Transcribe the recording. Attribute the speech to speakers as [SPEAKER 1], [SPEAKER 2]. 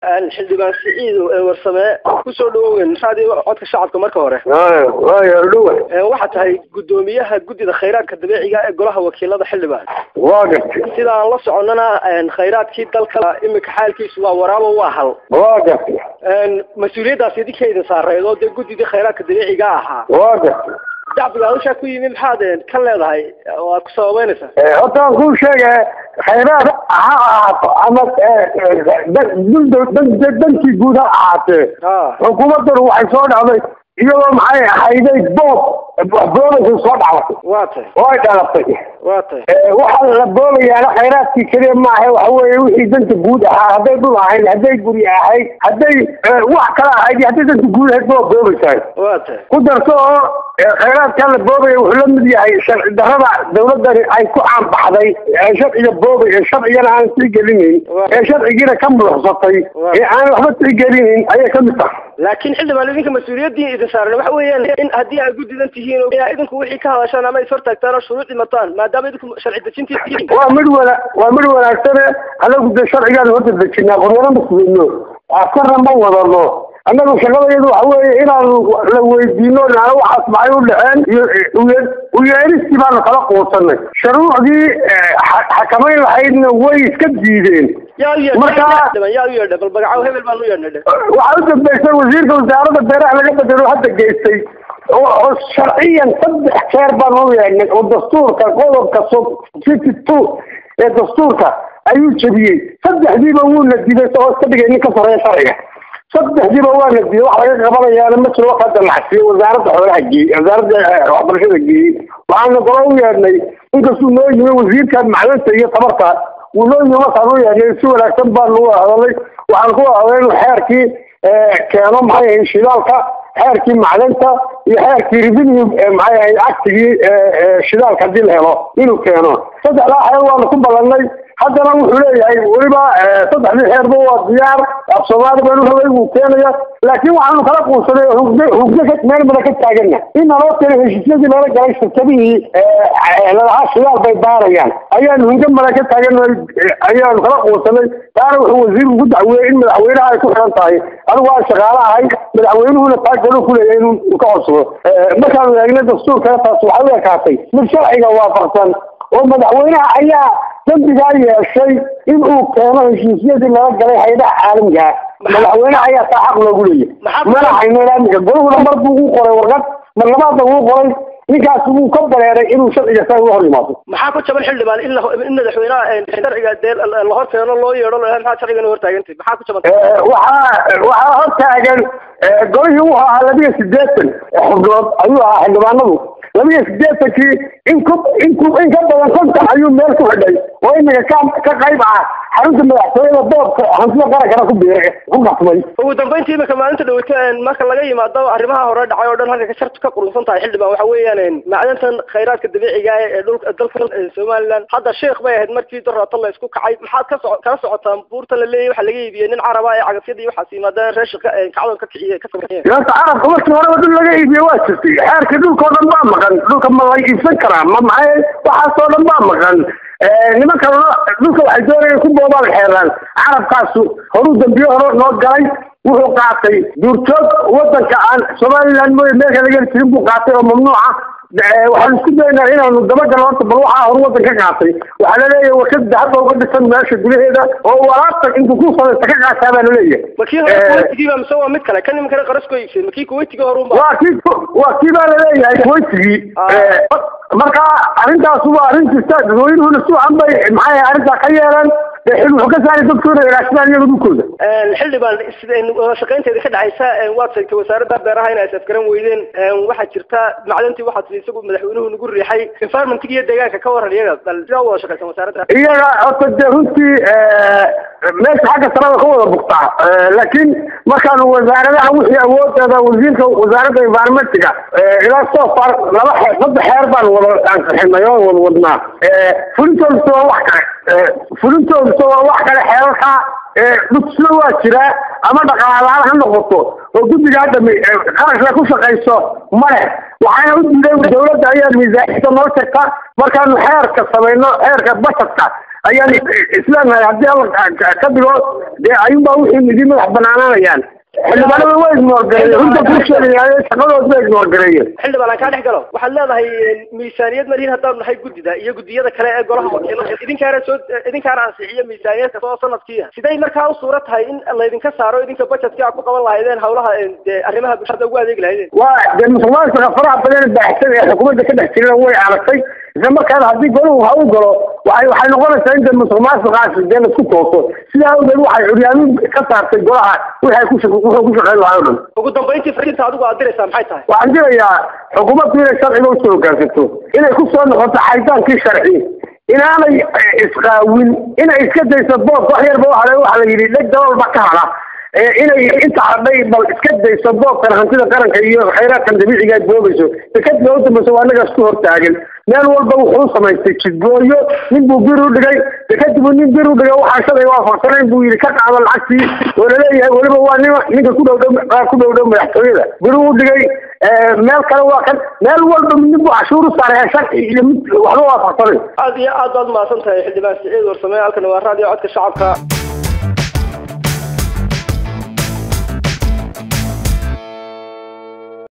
[SPEAKER 1] Xildhibaan Siciid Warsame, kusoo dhawowen raadiyo Codka Shacabka. Marka hore
[SPEAKER 2] waaya dhowa,
[SPEAKER 1] waxaa tahay guddoomiyaha guddida khayraadka dabiiciga ee golaha wakiilada, xildhibaan.
[SPEAKER 2] Waa gartay.
[SPEAKER 1] Sida aan la soconnana, khayraadkii dalka imika xaalkiisu waa waraabo, waa hal.
[SPEAKER 2] Waa gartay.
[SPEAKER 1] Mas-uuliyaddaas idinka idin saareyd oo dee guddidii khayraadka dabiiciga ahaa.
[SPEAKER 2] Waa gartay.
[SPEAKER 1] Dacbiga hawshaa ku yimi maxaad ka leedahay oo aad ku sababeynaysaa?
[SPEAKER 2] Horta aan kuu sheega, khayraad ha ahaato ama dankii guud ha ahaatee, xukuumaddan waxay soo dhacday iyadoo maxay ahayday boob wax boobaysa soo dhacday.
[SPEAKER 1] Waa tay.
[SPEAKER 2] Oo ay dhalatay.
[SPEAKER 1] Waa tay.
[SPEAKER 2] Waxaa la boobayaana khayraadkii keliya maaha, waxa weeye wixii danta guud ahaa, hadday dhul ahayd, hadday guri ahayd, hadday wax kale ahayd iyo hadday danta guud ahayd, waa boobaysahay.
[SPEAKER 1] Waa tay.
[SPEAKER 2] Ku darso oo khayraadkan la boobaya wuxuu la mid yahay sharci darrada dawladdani ay ku caanbaxday ee sharciga boobay ee sharcigana aan tixgelinayn ee sharcigiina ka muluxsatay ee aan waxba tixgelinayn ayay ka mid tahay.
[SPEAKER 1] Laakiin xildhibaan, idinka mas-uuliyaddii idin saaran waxa weeyaan in haddii aad guddidan tihiin oo idinku wixii ka hadashaan ama is hortaagtaan oo shuruuc dhimataan, maadaama idinku sharci dejintii tihiin.
[SPEAKER 2] Waa mid wana waa mid wanaagsane. Anagu dee sharcigaan horta dejinaa, qoryana ma sugino, askarna ma wadano. Annagu shaqadayadu waxa weeye inaanu la weydiino naana waxaas maxay u dhaceen, iyo uyeeristii baanu kala quusanay, shuruucdii xakamayn lahaydna way iska diideen.
[SPEAKER 1] Yaa u yeedhay?
[SPEAKER 2] Marka
[SPEAKER 1] yaa u yeedhay? Bal magacaw hebel baan u yeedhnay.
[SPEAKER 2] Waxaa u dambaysay wasiirka wasaaradda beeraha laga bedelo hadda geystay oo sharciyan 3 jeer baan u yeedhnay, oo dastuurka qodobka 52 ee dastuurka ayuu jebiyey. Saddexdiiba wuuna diiday oo iska dhigay nin ka sarreeya sharciga. Saddexdiiba waa la diiday, wax laga qabanayaana ma jiro. Wax hadda laxsiyo wasaaradda xoolaha geeyey, wasaaradda waxbarashada geeyey. Waxaana golo u yeedhnay, inkastuu noo yimi wasiirka macdanta iyo tabarta, wuu noo yimi. Markaan u yeedhnay si wanaagsan baanu u hadalay. Waxaan ku hadalay inuu xeerkii keeno, maxay ahayd, shidaalka, xeerkii macdanta iyo xeerkii revenue, maxay ahayd, actigii shidaalka haddii la helo inuu keeno. Saddexdaa xeer waanu ku ballanay. Haddana wuxuu leeyahay weliba saddexdii xeerba waa diyaar, af Soomaali baan urabay, wuu keenaya. Laakiin waxaanu kala quusanay hugde hugde meel mada ka taagana in naloo keenay heshiisyadii lala galay shirkadihii lalahaa shidaal bay baarayaan, ayaanu hunge mada ka taagan ayaanu kala quusanay. Taana wuxuu wasiirku ku dacweeyey in madaxweynaha ay ku xiran tahay. Anigu waan shaqaale ahay, madaxweynuhuna taa galu ku leeyahay inuu ka codsado. Markaanu eegnay dastuurkana, taas waxay u ekaatay mid sharciga waafaqsan oo madaxweynaha ayaa dembigaa yeeshay in uu keeno heshiisyadii lala galay hayadaha caalamiga ah. Madaxweynaha ayaa taa xaq loogu leeyahay, mana hayno ilaa iminka. Goluhuna mar buu u qoray warqad, mar labaadna wuu qoray. Ninkaasi wuu ka bareeray inuu sharciga saa uga hor yimaado.
[SPEAKER 1] Maxaa ku jaban, xildhibaan, in in madaxweynaha sharciga dee la hor keeno, loo yeedho, maxaa sharcigan hortaagantay? Maxaa ku jaban?
[SPEAKER 2] Waxaa hortaagan golihii wuxuu ahaa 82 xubnood ayuu ahaa xildhibaanadu. 82-kii in ku in ku in ka badan 50 ayuu meel ku xidhay oo iminka ka qayb ah xarunta madaxtooyada, boobka hantida qarankana ku biiray, ku qasmay.
[SPEAKER 1] Ugu dambeyntii, imika maalinta dhaweyta, marka laga yimaado arrimaha hore dhacay oo dhan, halka shartu ka qurunsan tahay, xildhibaan, waxa weeyaan macdantan khayraadka dabiiciga ah ee dhulka dalka Somaliland. Hadda sheekh bay ahayd markii daraato la isku kacay. Maxaad ka soco kala socotaan buurta la leeyahay waxaa laga iibiyey nin caraba ee cagafyada iyo waxaas yimaadeen reer shaqa kacdoon ka kiciyey ka sameeyeen?
[SPEAKER 2] Horta carabka markii horeba dhul laga iibiye waa jirtay. Xeerkii dhulkao dhan baa maqan. Dhulka ma la iibsan karaa? Ma maxay, waxaasoo dhan baa maqan. Nimanka dhulka waxay doonayeen ku boobaan xeeraan. Carabkaasu horuu dambiye hore noo galay, wuxuu qaatay duurjoog wadanka aan Somaliland mooye meesha laga heli jirin buu qaatay oo mamnuuca. Waxaan isku daynaa inaanu dabagalno horta bal waxaa hor wadan ka qaatay. Waxaa laleeyahay warshad dahab uga dhisan meesha gudaheeda oo walaabta intuu ku samaysta ka qaataa baa laleeyahay.
[SPEAKER 1] Ma kii hore Kuwaitigii ba mise waa mid kale kan iminkana qarash ku iibsay? Ma kii Kuwaitigii hore unba?
[SPEAKER 2] Waa kii baa laleeyahay Kuwaitigii. Marka arrintaas waa arrin jirta. Dadweynuhuna suucan bay maxay arrintaa ka yeeleen, xil wuxuu ka saaray dadku inay ilaashadaan iyaga dhulkooda.
[SPEAKER 1] Xildhibaan, wada shaqaynteeda ka dhexaysa waad sheegtay wasaaradda beeraha inay is-afgaran weydeen. Waxaa jirta macdantii, waxaad tidhi isagu madaxweynuhu nagu riixay. Environmentiga iyo deegaanka ka waran iyaga, bal sidaa u wada shaqaysan wasaaradda?
[SPEAKER 2] Iyaga horta dee runtii meesha xagga sarada ka wada bugtaa, laakiin markaanu wasaaradaha wixii awoodeeda, wasiirka wasaaradda environmentiga ilaa so far laba xeer saddex xeer baan wada ansixinay oo wada wadnaa. Fulintoodusa waa wax kale, fulintoodusa waa wax kale. Xeerarka dhugsna waa jiraa ama dhaqaalahaan ha noqoto oo guddiga hadda qarashka ku shaqayso male. Waxaana u diiday dawladda ayaa miisaaniyadda noo tagta. Markaanu xeerka samayno, xeerka bajetka Ayaan isleenahay haddii Alla ka dhigo dee ayuunbaa wixii idin madax banaananayaan. Xildhibaanada waa ignoorgareeye, runta kuu sheegayaaye, shaqadood ba ignoorgareeye.
[SPEAKER 1] Xildhibaan, aan kaa dhex galo. Waxaad leedahay miisaaniyad malihin haddaanu nahay guddida iyo guddiyada kale ee golaha wakiilada, idinkaana soo idinkaana ansixiyo miisaaniyad kasta oo sanadkiia. Siday markaa u suura tahay in laydinka saaro idinka budgetkii aad ku qaban lahaydeen hawlaha dee arrimaha bulshada ugu adeegi lahaydeen?
[SPEAKER 2] Waa dee musuqmaasuqa faraha badan baaxsan ee xukuumadda ka dhex jirana way aragtay. Isla markaana haddii golahu ha u galo waxay noqonaysaa in dee musuqmaasuqaasi dee laisku tooso. Sidaa awgeed waxay curyaamin ka saartay golaha wixii ay ku wuxuu ku shaqeyn lahaa o dhan.
[SPEAKER 1] Ugu dambayntii, fariinta adigu aad diraysaa maxay tahay?
[SPEAKER 2] Waxaan dirayaa xukuumaddu inay sharciga usoo hoggaansato, inay ku soo noqoto xaydaankii sharci, inaanay isqaawin, inay iska dayso boobka. Wax yarba waxa la yidhi dheg daboolba ka hada. Inay inta hadhay bal iska dayso boobkan hantida qaranka iyo khayraadkan dabiiciga ay boobayso. Dekadba u dambayso waa annaga isku hortaagan. Meel walba wuxuu samaystay jidgooyo. Nin buu bir u dhigay dekadii buu nin bir u dhigay, waxaan shalay waafaqsanayn buu yidhi ka qaado lacagtii, oo laleeyahay weliba waa nin ninka ku dhow dhow, qaar ku dhow dhow madaxtooyada bir u dhigay. Meel kale waa kan, meel walba nin buu cashuur u saaray sharci iyo mid waxba waafaqsanayn.
[SPEAKER 1] Aad iyo aad baad mahadsan tahay, xildhibaan Siciid Warsame. Halkan waa Raadiyo Codka Shacabka.